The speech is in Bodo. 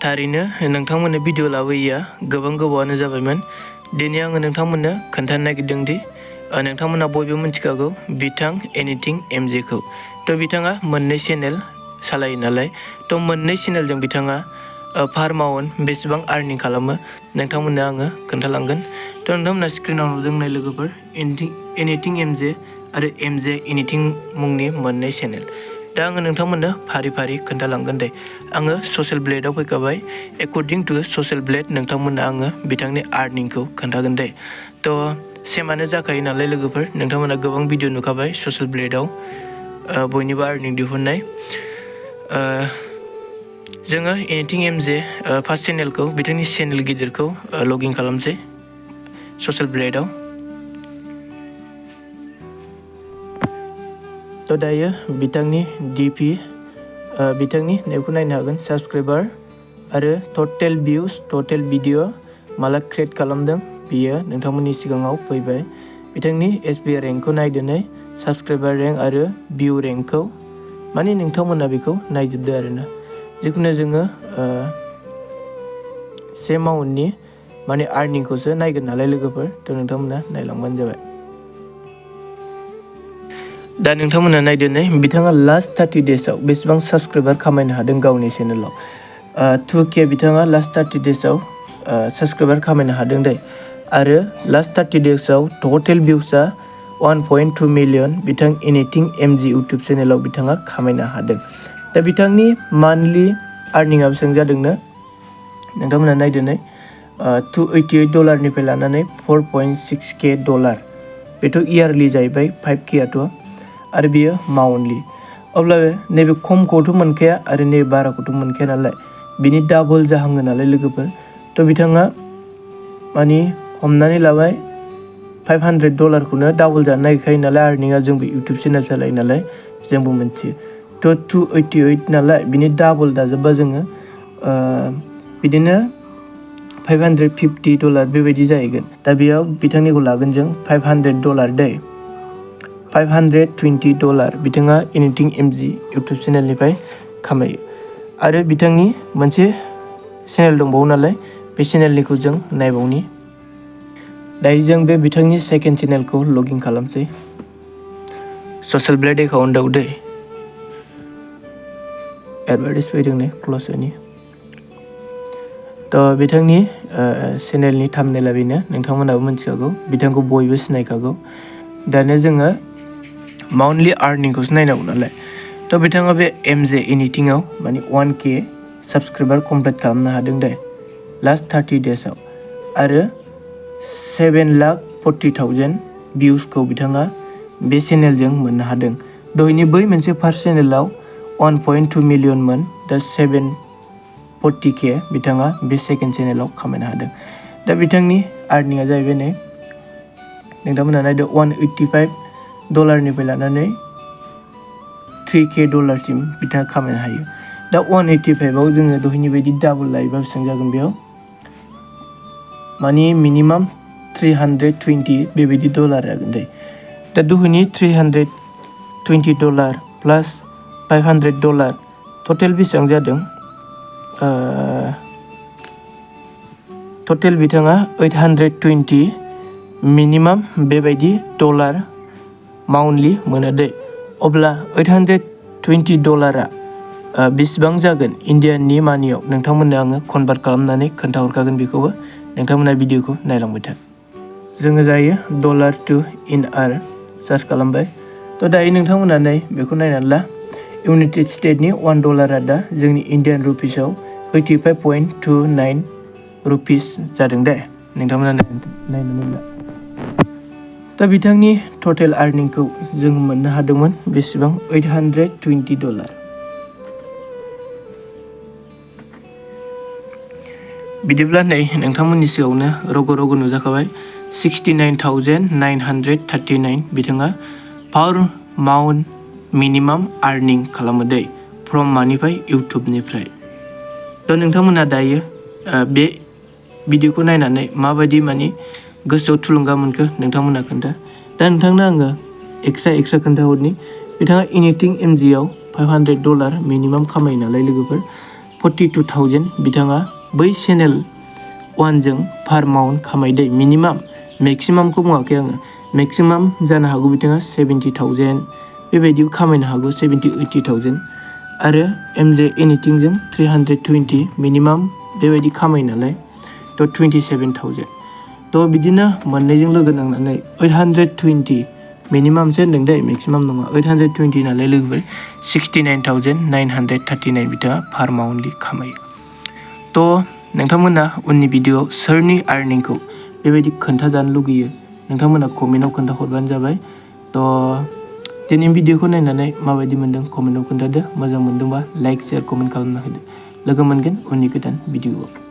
थारैनो नोंथांमोननो भिडिअ लाबोयैया गोबां गोबावानो जाबायमोन। दिनै आङो नोंथांमोननो खोन्थानो नागिरदों दि नोंथांमोना बयबो मिथिखागौ बिथां एनिथिं एमजेखौ। बिथाङा मोननै चेनेल सालायो नालाय, मोननै चेनेलजों बिथाङा पार माउन्ट बेसेबां आर्निं खालामो नोंथांमोननो आङो खोन्थालांगोन। नोंथांमोना स्क्रिनाव नुदोंनाय लोगोफोर एनिथिं एमजे आरो एमजे एनिथिं मुंनि मोननै चेनेल। दा आङो नोंथांमोननो फारि फारि खोन्थालांगोन दे। आङो ससियेल ब्लेडआव फैखाबाय। एकर्डिं टु ससियेल ब्लेड नोंथांमोननो आङो बिथांनि आर्निंखौ खोन्थागोन दे। सेमानो जाखायो नालाय लोगोफोर, नोंथांमोना गोबां भिडिअ नुखाबाय ससियेल ब्लेडआव बयनिबो आर्निं दिहुननाय। जोङो एनिथिं एमजे फार्स्ट चेनेलखौ बिथांनि चेनेल गिदिरखौ लगइन खालामसै ससियेल ब्लेडआव। दायो बिथांनि डिपि बिथांनि नेमखौ नायनो हागोन, साबसक्राइबार आरो टटेल भिउस, टटेल भिडिअ माला क्रिएट खालामदों बियो नोंथांमोननि सिगाङाव फैबाय। बिथांनि एसबिआई रेंकखौ नायदोनै, साबसक्राइबार रेंक आरो भिउ रेंकखौ माने नोंथांमोना बेखौ नायजोबदो आरोना। जिखुनु जोङो से माउन्टनि माने आर्निंखौसो नायगोन नालाय लोगोफोर, नोंथांमोना नायलांबानो जाबाय। दा नोंथांमोना नायदोनै बिथाङा लास्ट 30 डेजआव बेसेबां साबसक्राइबार खामायनो हादों गावनि चेनेलाव। 2K बिथाङा लास्ट 30 डेजआव साबसक्राइबार खामायनो हादों दे। आरो लास्ट 30 डेजआव टटेल भिउसआ 1.2 मिलियन बिथां एनिथिं एमजि इउटुब चेनेलाव बिथाङा खामायनो हादों। दा बिथांनि मान्थलि आर्निंआ बेसेबां जादोंनो नोंथांमोना नायदोनै, $288 लानानै $4.6K। बेथ' इयारलि जाहैबाय, 5Kआथ', आरो बियो माउन्टलि। अब्ला नैबे खमखौथ' मोनखाया आरो नैबे बाराखौथ' मोनखाया नालाय, बिनि डाबल जाहाङो नालाय लोगोफोर। बिथाङा माने हमनानै लाबाय $500खौनो डाबल जानो नागिरखायो नालाय आर्निंआ। जोंबो इउटुब चेनेल सालायो नालाय जोंबो मिथियो। 288 नालाय बिनि डाबल दाजाबबा जोङो बिदिनो $550 बेबायदि जाहैगोन। दा बेयाव बिथांनिखौ लागोन जों $500 दै, $520 बिथाङा एनिथिं एमजि इउटुब चेनेलनिफ्राय खामायो। आरो बिथांनि मोनसे चेनेल दंबावो नालाय, बे चेनेलनिखौ जों नायबावनि। दायो जों बे बिथांनि सेकेन्ड चेनेलखौ लगइन खालामसै ससियेल ब्लेड एकाउन्टआव दै। एडभार्टाइज फैदों नै, क्ल'ज होनि। बिथांनि चेनेलनि थाम्बनेइला बेनो, नोंथांमोनाबो मिथिखागौ, बिथांखौ बयबो सिनायखागौ। दानो जोङो मान्थलि आर्निंखौसो नायनांगौ नालाय। बिथाङा बे एमजे एनिथिंआव माने 1K साबसक्राइबार कमप्लिट खालामनो हादों दे लास्ट 30 डेजआव। आरो 7,40,000 भिउसखौ बिथाङा बे चेनेलजों मोननो हादों। दहायनि बै मोनसे फार्स्ट चेनेलाव 1.2 मिलियनमोन, दा 740K बिथाङा बे सेकेन्ड चेनेलाव खामायनो हादों। दा बिथांनि आर्निंआ जाहैबाय नै, नोंथांमोना नायदो $185निफ्राय लानानै $3K सिम बिथाङा खामायनो हायो। दा 185आव जोङो दहायनि बायदि डाबल लायोबा बेसेबां जागोन बेयाव माने मिनिमाम $320 बेबायदि डलार जागोन दै। दा दहायनि $320 प्लास $500 टटेल बेसेबां जादों? टटेल बिथाङा 820 मिनिमाम बेबायदि डलार माउन्टलि मोनो दै। अब्ला $820 बेसेबां जागोन इण्डियाननि मानियाव नोंथांमोननो आङो कनभार्ट खालामनानै खोन्थाहरखागोन। बेखौबो नोंथांमोना भिडिअखौ नायलांबाय था। जोङो जायो dollar to INR search खालामबाय। दायो नोंथांमोना बेखौ नायनानै ला, इउनाइटेड स्टेटनि $1 दा जोंनि इण्डियान रुपिसाव 85.29 रुपिस जादों दे। नोंथांमोना नायनानै ला। दा बिथांनि टटेल आर्निंखौ जों मोननो हादोंमोन बेसेबां? $820। बिदिब्ला नै नोंथांमोननि सिगाङावनो रग' रग' नुजाखाबाय 69,939 बिथाङा पार माउन्ट मिनिमाम आर्निं खालामो दै, फ्रम मानिफ्राय? इउटुबनिफ्राय। नोंथांमोना दायो बे भिडिअखौ नायनानै माबायदि माने गोसोआव थुलुंगा मोनखो नोंथांमोना खोन्था। दा नोंथांनो आङो एक्सट्रा खोन्थाहरनि। बिथाङा एनिथिं एमजिआव $500 मिनिमाम खामायो नालाय लोगोफोर। 42,000 बिथाङा बै चेनेल 1जों पार माउन्ट खामायदों मिनिमाम मेक्सिमामखौ बुङाखै आङो मेक्सिमाम जानो हागौ बिथाङा 70,000 बेबायदिबो खामायनो हागौ 70-80,000 आरो एमजे एनिथिंजों 320 मिनिमाम बेबायदि खामायो नालाय थ' 27,000 थ' बिदिनो मोननैजों लोगो नांनानै 820 मिनिमामसो होनदों दै मेक्सिमाम नङा 820 नालाय लोगोफोर 69,939 बिथाङा पार माउन्टलि खामायो थ' नोंथांमोना उननि भिडिअ'आव सोरनि आर्निंखौ बेबायदि खोन्थाजानो लुगैयो नोंथांमोना कमेन्टआव खोन्थाहरबानो जाबाय थ' दिनैनि भिडिअ'खौ नायनानै माबायदि मोन्दों कमेन्टआव खोन्थादो मोजां मोन्दोंबा लाइक शेयार कमेन्ट खालामना होदो लोगो मोनगोन उननि गोदान भिडिअ'आव